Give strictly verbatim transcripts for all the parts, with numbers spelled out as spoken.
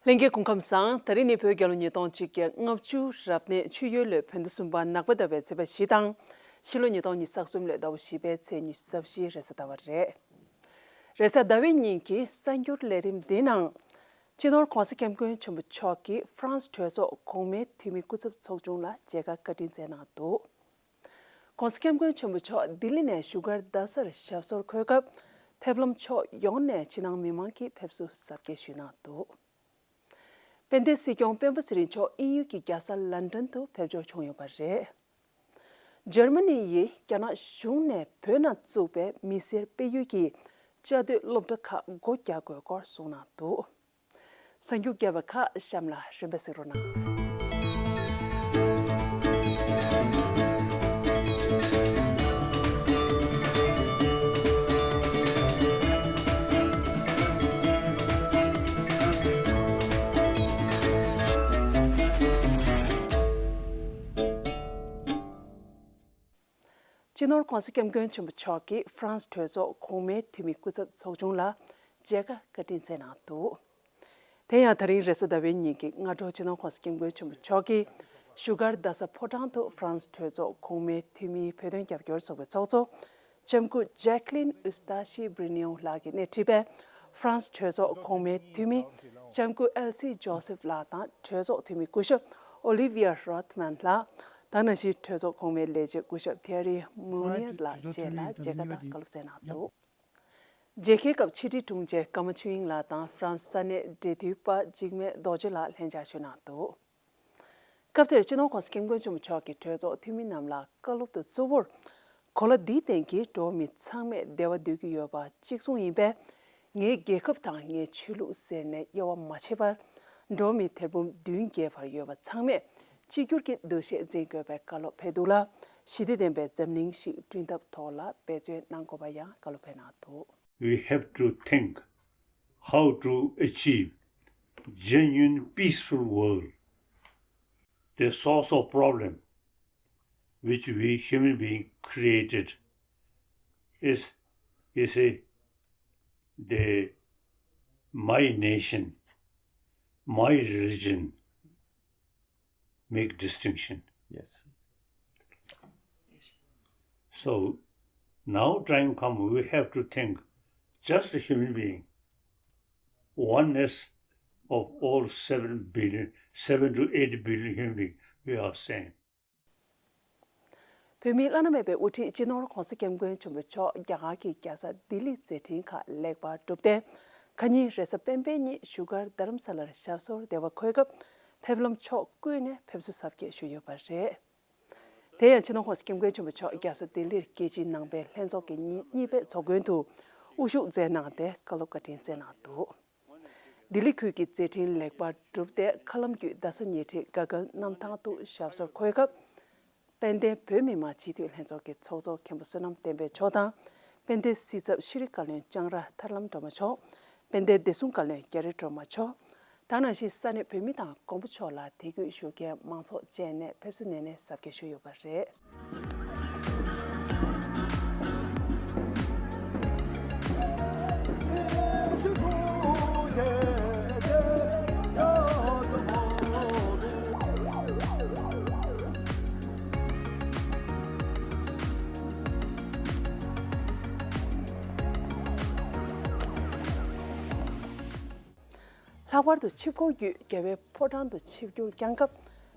ལྷན་རྒྱས་སྐུ་ཁམས་བཟང་། ད་རིང་ནི་བོད་རྒྱལ་ལོ་ཉིས་སྟོང་གཅིག་བརྒྱ་ལྔ་བཅུ་རབ་གནས་ཆུ་ཡོས་ལོའི་བོད་ཟླ་གསུམ་པ་ནག་པ་ཟླ་བའི་ཚེས་པ་བཞི་དང་། ཕྱི་ལོ་ཉིས་སྟོང་ཉི་ཤུ་རྩ་གསུམ་ལོའི་ཟླ་བ་བཞི་པའི་ཚེས་ཉི་ཤུ་རྩ་བཞི་རེས་གཟའ་ཟླ་བ་རེད། རེས་གཟའ་ཟླ་བའི་ཉིན་གྱི་གསར་འགྱུར་ལས་རིམ་འདིའི་ནང་། སྤྱི་ནོར་༧གོང་ས་༧སྐྱབས་མགོན་ཆེན་པོ་མཆོག་གིས་ཧྥ་རན་སི་གྲོས་ཚོགས་གོང་མའི་འཐུས་མི་སྐུ་ཚབ་ཚོགས་ཆུང་ལ་མཇལ་ཁ་བཀའ་དྲིན་བསྩལ་གནང་འདུག ༸གོང་ས་༸སྐྱབས་མགོན་ཆེན་པོ་མཆོག་ལྡི་ལི་ནས་བཞུགས་སྒར་རྡ་སར་ཞབས་སོར་འཁོད་སྐབས། ཕེབས་ལམ་ཕྱོགས་ཡོངས་ནས་ཕྱི་ནང་མི་མང་གིས་ཕེབས་བསུ་གཟབ་རྒྱས་ཞུས་གནང་འདུག་དཔལ་ལྡན་སྲིད་སྐྱོང་སྤེན་པ་ཚེ་རིང་མཆོག་དབྱིན་ཡུལ་གྱི་རྒྱལ་ས་ལན་ཀྲན་དུ་ཕེབས་འབྱོར་བྱུང་ཡོད་པ་རེད། འཇར་མ་ནི་ཡིས་རྒྱ་ནག་གཞུང་ནས་བོད་ནང་བཙུགས་པའི་མི་སེར་སྤེལ་ཡུལ་གྱི་བཅའ་སྡོད་སློབ་གྲྭ་ཁག་སྒོ་རྒྱག་དགོས་སྐོར་གསུངས་གནང་འདུག་གསར་འགྱུར་རྒྱས་པ་ཁག་གཤམ་ལ་རིམ་པས་གཟིགས་རོགས་གནང་། སྤྱི་ནོར་༸གོང་ས་༸སྐྱབས་མགོན་ཆེན་པོ་མཆོག་གིས་ཧྥ་རན་སི་གྲོས་ཚོགས་གོང་མའི་འཐུས་མི་སྐུ་ཚབ་ཚོགས་ཆུང་ལ་མཇལ་ཁ་བཀའ་དྲིན་བསྩལ་གནང་འདུག་དེ་ཡང་ད་རིང་རེས་གཟའ་ཟླ་བའི་ཉིན་གྱི་སྔ་དྲོ་སྤྱི་ནོར་༸གོང་ས་༸སྐྱབས་མགོན་ཆེན་པོ་མཆོག་གིས་བཞུགས་སྒར་རྡ་ས་ཕོ་བྲང་དུ་ཧྥ་རན་སི་གྲོས་ཚོགས་གོང་མའི་འཐུས་མིའི་བོད་དོན་རྒྱབ་སྐྱོར་ཚོགས་པའི་ཚོགས་གཙོ་ལྕམ་སྐུ་ཇེ་ཀ་ལིན་ཨུ་སྟ་ཤི་བྷི་རི་ནིའོ་ལགས་ཀྱིས་སྣེ་ཁྲིད་པའི་ཧྥ་རན་སི་གྲོས་ཚོགས་གོང་མའི་འཐུས་མི་ལྕམ་སྐུ་ཨེལ་སི་ཇོ་སེབ་ལགས་དང་གྲོས་ཚོགས་འཐུས་མི་སྐུ་ཞབས་ཨོ་ལི་ཝི་ཡ་རོད་མན་ལགས། དེ་ནང་བཞིན་གྲོས་ཚོགས་གོང་མའི་ལས་བྱེད་སྐུ་ཞབས་ཐེ་རི་མུ་ནི་ཡར་ལགས་བཅས་ལ་མཇལ་ཁ་དང་བཀའ་སློབ་བསྩལ་གནང་འདུག་མཇལ་ཁའི་སྐབས་ཕྱི་དྲིལ་དྲུང་ཆེ་ཀརྨ་ཆོས་དབྱིངས་ལགས་དང་ཧྥ་རན་སི་ས་གནས་འབྲེལ་མཐུད་པ་འཇིགས་མེད་རྡོ་རྗེ་ལགས་ལྷན་བཅར་ཞུས་གནང་འདུག་སྐབས་དེར་སྤྱི་ནོར་༸གོང་ས་༸སྐྱབས་མགོན་ཆེན་པོ་མཆོག་གིས་གྲོས་ཚོགས་འཐུས་མི་རྣམས་ལ་བཀའ་སློབ་ཏུ་གཙོ་བོར། གོ་ལ་འདིའི་སྟེང་གི་འགྲོ་བ་མི་ཚང་མས་བདེ་བ་འདོད་ཀྱི་ཡོད་པ་གཅིག་མཚུངས་ཡིན་པས། ངའི་རྒྱལ་ཁབ་དང་ངའི་ཆོས་ལུགས་ཟེར་ནས་དབྱེ་བ་མ་ཕྱེ་བར། འགྲོ་བ་མི་ཐེར་འབུམ་བདུན་བརྒྱད་བར་ཡོད་པ་ཚང་མས་གཅིག་གྱུར་གྱི་འདུ་ཤེས་འཛིན་དགོས་པའི་བཀའ་སློབ་ཕེབས་འདུག་ལ། ཞི་བདེ་ལྡན་པའི་འཛམ་གླིང་ཞིག་བསྐྲུན་ཐབས་ཐོག་ལ་འབད་བརྩོན་གནང་དགོས་པ་ཡང་བཀའ་སློབ་ཕེབས་གནང་འདུག We have to think how to achieve genuine peaceful world. The source of problem which we human being created is, you see, the my nation, my religion make distinction. Yes. So now time come, we have to think just a human being, oneness of all seven billion, seven to eight billion human being, we are same. བོད་མིའི་བླ་ན་མེད་པའི་དབུ་ཁྲིད་སྤྱི་ནོར་༸གོང་ས་༸སྐྱབས་མགོན་ཆེན་པོ་མཆོག་རྒྱ་གར་གྱི་རྒྱལ་ས་ལྡི་ལིར་མཛད་འཕྲིན་ཁག་ལེགས་པར་གྲུབ་སྟེ། ཁ་ཉིན་རེས་གཟའ་སྤེན་པའི་ཉིན་བཞུགས་སྒར་རྡ་རམ་ས་ལར་ཞབས་སོར་བདེ་བར་འཁོད་སྐབས། ཕེབས་ལམ་ཕྱོགས་ཀུན་ནས་ཕེབས་བསུ་གཟབ་རྒྱས་ཞུས་ཡོད་པ་རེད། དེ་ཡང་སྤྱི་ནོར་༸གོང་ས་༸སྐྱབས་མགོན་ཆེན་པོ་མཆོག་རྒྱལ་ས་ལྡི་ལིར་རྒྱལ་སྤྱིའི་ནང་པའི་ལྷན་ཚོགས་ཀྱི་ཉིན་གཉིས་པའི་ཚོགས་མགོན་དུ་དབུ་བཞུགས་མཛད་གནང་སྟེ་བཀའ་སློབ་བཀའ་དྲིན་བསྩལ་གནང་འདུག་ལྡི་ལི་ཁུལ་གྱི་མཛད་འཕྲིན་ལེགས་པར་གྲུབ་སྟེ། མཁའ་ལམ་བརྒྱུད་རྡ་ས་ཉེ་འཁྲིས་ག་གལ་གནམ་ཐང་དུ་ཞབས་སོར་འཁོད་སྐབས། དཔལ་ལྡན་བོད་མི་མང་སྤྱི་འཐུས་ལྷན་ཚོགས་ཀྱི་ཚོགས་གཙོ་མཁན་པོ་བསོད་ནམས་བསྟན་འཕེལ་མཆོག་དང་། དཔལ་ལྡན་སྲིད་ཚབ་ཤེས་རིག་བཀའ་བློན་ལྕང་ར་ཐར་ལམ་སྒྲོལ་མ་མཆོག་དཔལ་ལྡན་བདེ་སྲུང་བཀའ་བློན་རྒྱ་རི་སྒྲོལ་མ་མཆོག་དེ་ནང་བཞིན་ས་གནས་བོད་མི་དང་མགོན་པོ་མཆོག་ལ་དད་གུས་ཞུ་མཁན་མང་ཚོགས་བཅས་ནས་ཕེབས་བསུ་ནན་ནན་གཟབ་རྒྱས་ཞུས་ཡོད་པ་རེད། ལྷག་པར་དུ་ཆིབས་འཁོར་བརྒྱུད་རྒྱལ་བའི་ཕོ་བྲང་དུ་ཆིབས་བསྒྱུར་བསྐྱངས་སྐབས།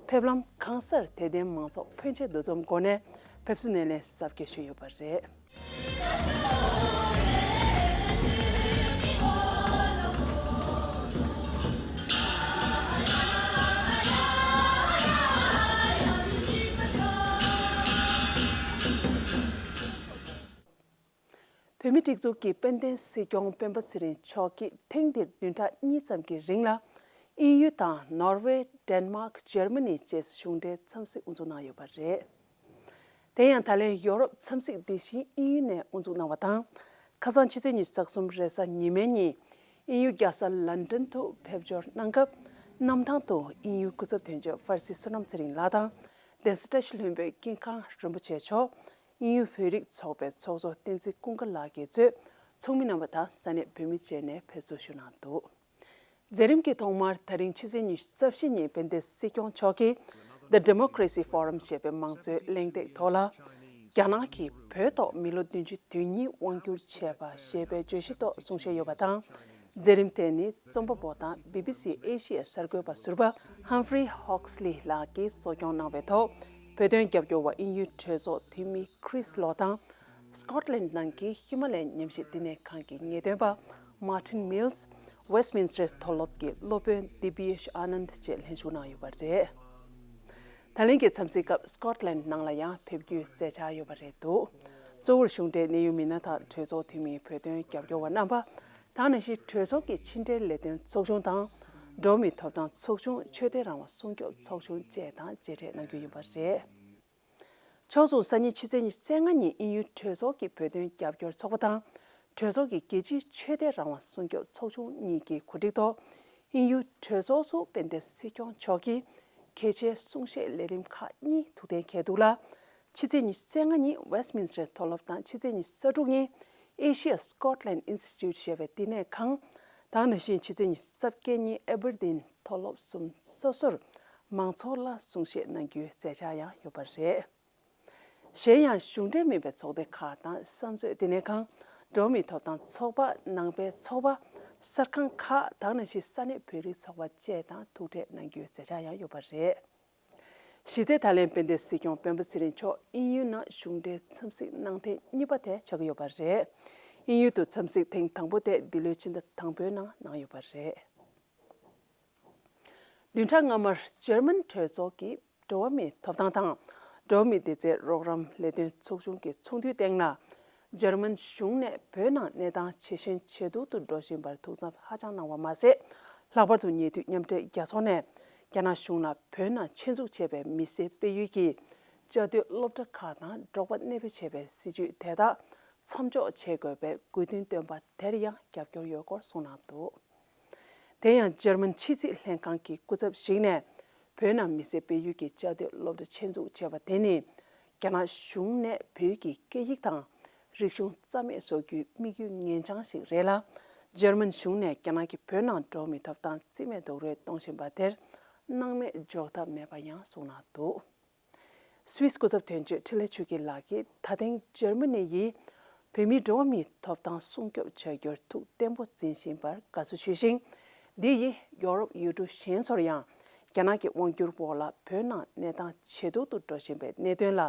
ཕེབས་ལམ་གང་སར་དད་ལྡན་མང་ཚོགས་ཕོན་ཆེ་འདུ་འཛོམས་སྒོ་ནས་ཕེབས་བསུ་སྣེ་ལེན་གཟབ་རྒྱས་ཞུས་ཡོད་པ་རེད། བོད་མིའི་སྒྲིག་འཛུགས་ཀྱི་དཔལ་ལྡན་སྲིད་སྐྱོང་སྤེན་པ་ཚེ་རིང་མཆོག་གིས་ཐེངས་འདིར་བདུན་ཕྲག་གཉིས་ཙམ་གྱི་རིང་ལ་དབྱིན་ཡུལ་དང་ནོར་ཝེ། ཌེན་མཱག། འཇར་མ་ནི་བཅས་སུ་གཞུང་འབྲེལ་འཚམས་གཟིགས་དབུ་འཛུགས་གནང་ཡོད་པ་རེད། དེ་ཡང་ད་ལན་ཡོ་རོབ་འཚམས་གཟིགས་འདི་བཞིན་དབྱིན་ཡུལ་ནས་དབུ་འཛུགས་གནང་བ་དང་། ཁ་སང་ཕྱི་ཚེས་ཉི་ཤུ་རྩ་གསུམ་རེས་གཟའ་ཉི་མའི་ཉིན་དབྱིན་ཡུལ་རྒྱལ་ས་ལན་ཀྲན་དུ་ཕེབས་འབྱོར་གནང་སྐབས། གནམ་ཐང་དུ་དབྱིན་ཡུལ་སྐུ་ཚབ་དོན་གཅོད་ཧྥར་སི་བསོད་ནམས་ཚེ་རིང་ལགས་དང་། གདན་ས་བཀྲ་ཤིས་ལྷུན་པོའི་ཀུན་མཁྱེན་རིན་པོ་ཆེ་མཆོག་དབྱིན་ཡུལ་བོད་རིགས་ཚོགས་པའི་ཚོགས་གཙོ་བསྟན་འཛིན་ཀུན་དགའ་ལགས་ཀྱིས་གཙོས་ཚོགས་མི་རྣམ་པ་དང་ས་གནས་བོད་མི་བཅས་ནས་ཕེབས་བསུ་ཞུས་གནང་འདུག་མཛད་རིམ་གྱི་ཐོག་མར་ད་རིང་ཕྱི་ཚེས་ཉི་ཤུ་རྩ་བཞི་ཉིན་དཔལ་ལྡན་སྲིད་སྐྱོང་མཆོག་གིས་The Democracy Forum ཞེས་པའི་མང་གཙོའི་གླེང་སྟེགས་ཐོག་ལ། རྒྱ་ནག་གིས་བོད་ཐོག་མི་ལོ་བདུན་ཅུ་དོན་གཉིས་དབང་སྒྱུར་བྱས་པ་ཞེས་པའི་བརྗོད་གཞི་ཐོག་གསུང་བཤད་ཡོད་པ་དང་། མཛད་རིམ་དེ་ནི་རྩོམ་པ་པོ་དང་བི་བི་སི་ཨེ་ཤི་ཡའི་གསར་འགོད་པ་ཟུར་པ་Humphrey Hawksley ལགས་ཀྱིས་གཙོ་སྐྱོང་གནང་བའི་ཐོག་བོད་དོན་རྒྱབ་སྐྱོར་བ་དབྱིན་ཡུལ་གྲོས་ཚོགས་འཐུས་མི་Chris Law དང་། སྐོཊ་ལན་ནང་གི་ཧི་མ་ལ་ཡའི་ཉམས་ཞིབ་བསྟི་གནས་ཁང་གི་ངེས་སྟོན་པ་Martin Mills། ཝེསྟ་མིན་སི་ཊར་མཐོ་སློབ་ཀྱི་སློབ་དཔོན་Dipesh Anand བཅས་ལྷན་ཞུགས་གནང་ཡོད་པ་རེད། ད་ལན་གྱི་འཚམས་གཟིགས་སྐབས་སྐོཊ་ལན་ནང་ལ་ཡང་ཕེབས་རྒྱུའི་མཛད་འཆར་ཡོད་པ་རེད་འདུག་གཙོ་བོར་གཞུང་འབྲེལ་གནད་ཡོད་མི་སྣ་དང་གྲོས་ཚོགས་འཐུས་མི། བོད་དོན་རྒྱབ་སྐྱོར་བ་རྣམ་པ། དེ་ནང་བཞིན་གྲོས་ཚོགས་ཀྱི་ཕྱི་འབྲེལ་ལས་དོན་ཚོགས་ཆུང་དང་། འགྲོ་བ་མིའི་ཐོབ་ཐང་ཚོགས་ཆུང་། ཆོས་དད་རང་དབང་སྲུང་སྐྱོབ་ཚོགས་ཆུང་བཅས་དང་མཇལ་འཕྲད་གནང་རྒྱུ་ཡིན་པ་རེད། ཕྱོགས་མཚུངས་སང་ཉིན་ཕྱི་ཚེས་ཉི་ཤུ་རྩ་ལྔ་ཉིན་དབྱིན་ཡུལ་གྲོས་ཚོགས་ཀྱི་བོད་དོན་རྒྱབ་སྐྱོར་ཚོགས་པ་དང་། གྲོས་ཚོགས་ཀྱི་རྒྱལ་སྤྱིའི་ཆོས་དད་རང་དབང་སྲུང་སྐྱོབ་ཚོགས་ཆུང་གཉིས་ཀྱི་གོ་སྒྲིག་ཐོག་དབྱིན་ཡུལ་གྲོས་ཚོགས་སུ་དཔལ་ལྡན་སྲིད་སྐྱོང་མཆོག་གིས་གལ་ཆེའི་གསུང་བཤད་ལས་རིམ་ཁག་གཉིས་ཐུགས་གཏན་འཁེལ་འདུག་ལ། ཕྱི་ཚེས་ཉི་ཤུ་རྩ་ལྔ་ཉིན་ཝེསྟ་མིན་སི་ཊར་མཐོ་སློབ་དང་ཕྱི་ཚེས་ཉི་ཤུ་རྩ་དྲུག་ཉིན་ཨེ་ཤི་ཡ་སྐོཊ་ལན་ཨིན་སི་ཊི་ཊུཊ་ཞེས་པའི་བསྟི་གནས་ཁང་། དེ་ནང་བཞིན་ཕྱི་ཚེས་ཉི་ཤུ་རྩ་བརྒྱད་ཉིན་ཨེ་བར་ཌིན་མཐོ་སློབ་གསུམ་སོ་སོར་མང་ཚོགས་ལ་གསུང་བཤད་གནང་རྒྱུའི་མཛད་འཆར་ཡང་ཡོད་པ་རེད། གཞན་ཡང་གཞུང་འབྲེལ་མིན་པའི་ཚོགས་སྡེ་ཁག་དང་བསམ་མཛོད་བསྟི་གནས་ཁང་། འགྲོ་བ་མིའི་ཐོབ་ཐང་ཚོགས་པ། ནང་པའི་ཚོགས་པ། གསར་ཁང་ཁག་དེ་ནང་བཞིན་ས་གནས་བོད་རིགས་ཚོགས་པ་བཅས་དང་ཐུག་འཕྲད་གནང་རྒྱུའི་མཛད་འཆར་ཡང་ཡོད་པ་རེད། གཞི་རྩའི་ད་ལན་དཔལ་ལྡན་སྲིད་སྐྱོང་སྤེན་པ་ཚེ་རིང་མཆོག་དབྱིན་ཡུལ་ནང་གཞུང་འབྲེལ་འཚམས་གཟིགས་གནང་ཐེངས་གཉིས་པ་དེ་ཆགས་ཀྱི་ཡོད་པ་རེད། དབྱིན་ཡུལ་དུ་འཚམས་གཟིགས་ཐེངས་དང་པོ་དེ་འདི་ལོའི་ཕྱི་ཟླ་དང་པོའི་ནང་གནང་ཡོད་པ་རེད། བདུན་ཕྲག་སྔ་མར་འཇར་མན་གྲོས་ཚོགས་ཀྱི་འགྲོ་བ་མིའི་ཐོབ་ཐང་དང་། འགྲོ་བ་མིའི་བདེ་རྩའི་རོགས་རམ་ལས་དོན་ཚོགས་ཆུང་གི་ཚོགས་འདུའི་སྟེང་ལ། འཇར་མན་གཞུང་ནས་བོད་ནང་གནས་སྟངས་ཇེ་ཞན་ཇེ་སྡུག་ཏུ་འགྲོ་བཞིན་པར་ཐུགས་འཚབ་ཧ་ཅང་གནང་བ་མ་ཟད། ལྷག་པར་དུ་ཉེ་དུས་མཉམ་འབྲེལ་རྒྱལ་ཚོགས་ནས་རྒྱ་ནག་གཞུང་ལ་བོད་ནང་ཆེད་འཛུགས་བྱས་པའི་མི་སེར་སྤེལ་ཡུལ་གྱི་བཅའ་སྡོད་སློབ་གྲྭ་ཁག་དང་འབྲོག་པ་གནས་སྤོ་བྱས་པའི་སྲིད་བྱུས་དེ་དག་མཚམས་འཇོག་བྱེད་དགོས་པའི་དགོས་འདུན་བཏོན་པ་དེར་ཡང་རྒྱབ་སྐྱོར་ཡོད་སྐོར་གསུངས་གནང་འདུག་དེ་ཡང་འཇར་མན་ཕྱི་སྲིད་ལྷན་ཁང་གི་སྐུ་ཚབ་ཞིག་ནས་བོད་ནང་མི་སེར་སྤེལ་ཡུལ་གྱི་བཅའ་སྡོད་སློབ་གྲྭ་ཆེད་འཛུགས་བྱས་པ་དེ་ནི་རྒྱ་ནག་གཞུང་ནས་བོད་ཀྱི་སྐད་ཡིག་དང་རིག་གཞུང་རྩ་མེད་བཟོ་རྒྱུའི་དམིགས་ཡུལ་ངན་འཆང་ཞིག་རེད་ལ། འཇར་མན་གཞུང་ནས་རྒྱ་ནག་གིས་བོད་ནང་འགྲོ་བ་མིའི་ཐོབ་ཐང་རྩིས་མེད་རྡོག་རོལ་གཏོང་བཞིན་པ་དེར་སྣང་མེད་འཇོག་ཐབས་མེད་པ་ཡང་གསུངས་གནང་འདུག་སུད་སི་སྐུ་ཚབ་དོན་གཅོད་འཕྲིན་ལས་ཆོས་སྐྱིད་ལགས་ཀྱིས་ད་ཐེངས་འཇར་མ་ནི་ཡིས་བོད་མིའི་འགྲོ་བ་མིའི་ཐོབ་ཐང་སྲུང་སྐྱོབ་བྱ་རྒྱུར་ཐུགས་བརྟན་པོ་འཛིན་བཞིན་པར་དགའ་བསུ་ཞུས་ཤིང་། འདི་ཡིས་ཡོ་རོབ་ཡུལ་གྲུ་གཞན་ཚོར་ཡང་རྒྱ་ནག་གི་དབང་སྒྱུར་འོག་ལ་བོད་ནང་གནས་སྟངས་ཇེ་སྡུག་ཏུ་འགྲོ་བཞིན་པའི་གནད་དོན་ལ་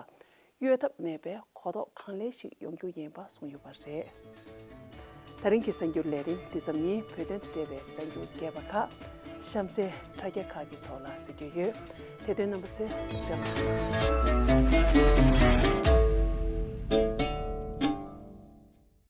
གཡོལ་ཐབས་མེད་པའི་གོ་རྟོགས་གང་ལེགས་ཤིག་ཡོང་རྒྱུ་ཡིན་པ་གསུངས་ཡོད་པ་རེད། ད་རིང་གི་གསར་འགྱུར་ལས་རིམ་འདི་ཙམ་ཡིན། བོད་དོན་དང་འབྲེལ་བའི་གསར་འགྱུར་རྒྱས་པ་ཁག་གཤམ་གསལ་དྲ་རྒྱ་ཁག་གི་ཐོག་ལ་གཟིགས་རྒྱུ་ཡོད། དེ་དོན་རྣམ་པ་ཚོས་བཀྲ་ཤིས་བདེ་ལེགས།